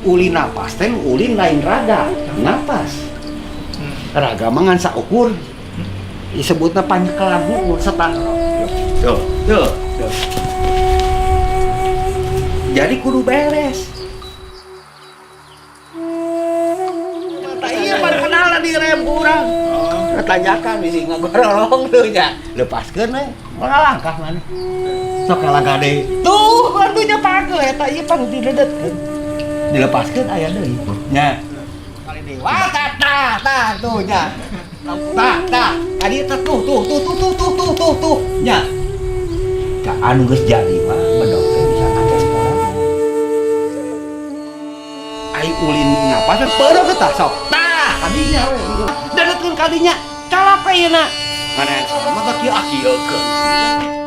Ulin napas teh ulin lain raga, napas. Raga mah ngan saukur. Disebutna panyekelan hukur setah. Tuh, tuh, tuh. Jadi kudu beres. Mata iya perkenalan di rem kurang. Tanjakan bisi ngagorolong tuh nya. Lepaskeun we, ngalangkah maneh. Sok ngalangkah deui. Tuh, kartunya pageuh eta ieu pang didedetkeun. Dilepaskeun aya deui. Nya. Kali deui. Wah, tah tah tah tuh nya. Tah tah. Tadi teh tuh tuh tuh tuh tuh tuh tuh tuh tuh nya. Tah anu geus jadi mah bedog teh bisa make sekolah. Ai ulin napas peureuh tah sok. Tah kadinya we. Dedetkeun kadinya. Calaka ieu na. Mana mah kieu ah kieukeun.